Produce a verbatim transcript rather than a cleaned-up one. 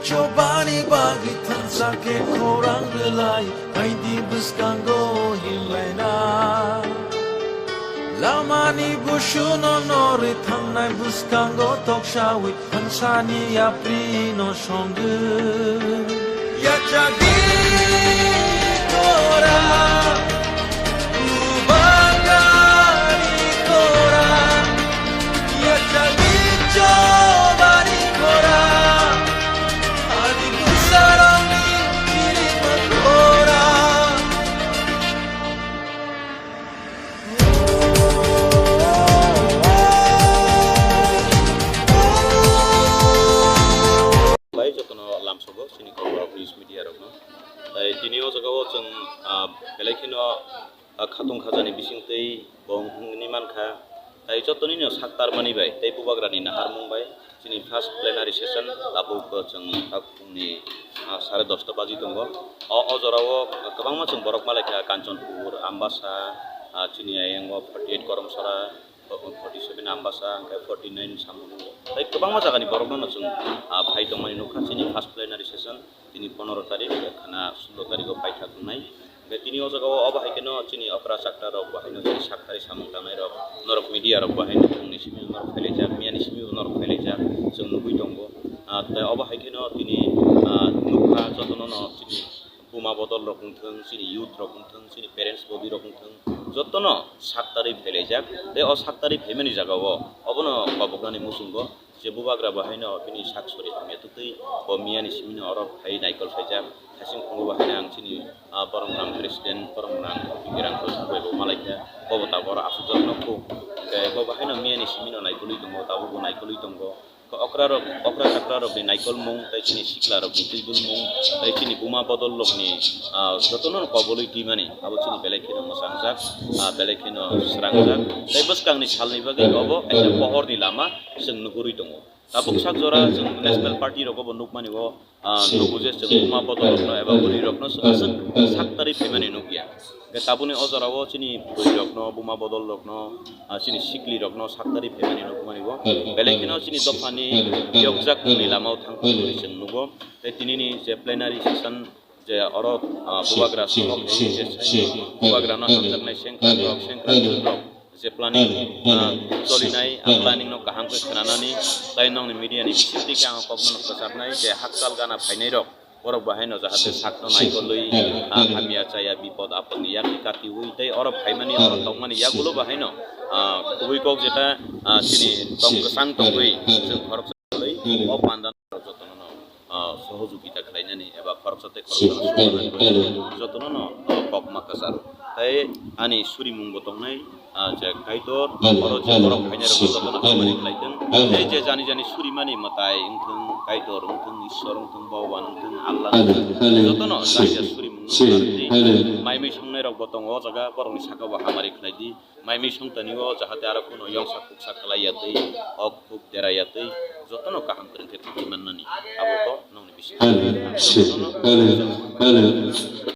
Chobani bagwi thansa khe khorang rwlai, aidi bwskango himlaina. Lamani busuno norwi thangnai bwskango toksawi thansani yaprino songwi. Yachagwi tora, kubangani tora, yachagwi chobani tora, ani bwsarokni kirima tora. Bai jotono lamsogo chini Kokborok news media rokno. Tai tini o jaga o chwng, ah, belai kheno, ah, khatung khajani bisingtwi bo wngwi mankha. Tai jotonino saktarmani bai tei bubagrani naharmung bai chini first plenary session tabuk chwng phungni, ah, sare dosta baji tongo. O, o jorao kwbangma chwng borok malaikha, Kanchanpur, Ambasa, ah, chini ayango forty eight Koromsora, forty seven Ambasa, hwnkhe forty nine Samung. Tai kwbangma jagani borokno chwng, ah, phai tongmani nukha chini first plenary session. Tini pondro tarik, khana sullo tariko paitha tongnai. Hwnkhe tini o jaga o obo hai kheno chini okra chakra rok bo haino tei saktari samung tangnai rok, norok media rok bo haino phungni simi norok phailaijak, miyani simi norok phailaijak, chwng nugwi tongo. Ah, tei obo hai kheno tini, ah, nukha jotono no chini buma bodol rok wngthwng, chini youth rok wngthwng, chini parents body rok wngthwng, jotono saktari phailaijak. Tei o saktari phaimani jaga o obono koboknani muchungo je bubagra bo haino bini sak sori hamya twtwi bo miyani simino oro phai naikol phaijak. Hasing phungo bo haino ang chini, ah, borok rang president, borok rang, borok rang bai bo malaikha, bo bo tabuk oro asukjak nukgo. Tei bo bo haino miyani simino naikolwi tongo, tabuk bo naikolwi tongo. Okra rok, okra chakra rokni naikol mung, tei chini sikla rokni twi dul mung, tei chini buma bodol rokni, ah, jotono kobolwi twimani, abo chini belai kheno mwchangjak, ah, belai kheno srangjak. Tei bwskangni salni bagwi obo kaisa pohorni lama chwng nugurwi tongo. Tabuk sak jora chwng National Party rogo bo nukmani o, ah, nugo je chwng buma bodol rokno eba bwrwi rokno chwng aswk saktari phaimani nukya. Hwnkhe tabukni o jorao chini bwrwi rokno, buma bodol rokno, ah, chini sikli rokno saktari phaimani nukmani o. Belai kheno chini dophani yokjak mungni lamao thangkha hwnwi chwng nugo. Tei tinini je plenary session je oro, ah, bubagra sohok je bubagrano hamjaknai sengkrak rok, sengkrak rok je planning, ah, cholinai, ah, planning no kaham khe khwnanani, tai nongni media ni bisingtwi khe ang kokno kwchaknai je hakchal gana phainai rok, borok bo haino jahate sakno naikolwi, ah, hamya chaya bipod apodni yakni katiwi tei oro phaimani oro tongmani yagulo bo haino, ah, kubui kok jeta, ah, chini tong kwchang tongwi chwng khoroksa o panda jotono no, ah, sohojogita khlainani eba khoroksa tei khoroksa jotono no, ah, kokma kwcharo. Tei ani surimung bo tongnai, ah, je Kaitor oro je borok phainai rok jotono hamari khlaitwng. Tei je jani jani surimani mwtai wngthwng, Kaitor wngthwng, Ishwar wngthwng, Bhogoban wngthwng, Allah wngthwng, jotono jani jani surimung no maimui songnai rok bo tongo o jaga, borokni saka bo hamari khlai di. Mai mui songtani o jahate aro kuno yongsa kuksa khlai ya twi, ok thuk dera ya twi, jotono kaham kwrwng khe thangwi mannani. Abo to nongni bising.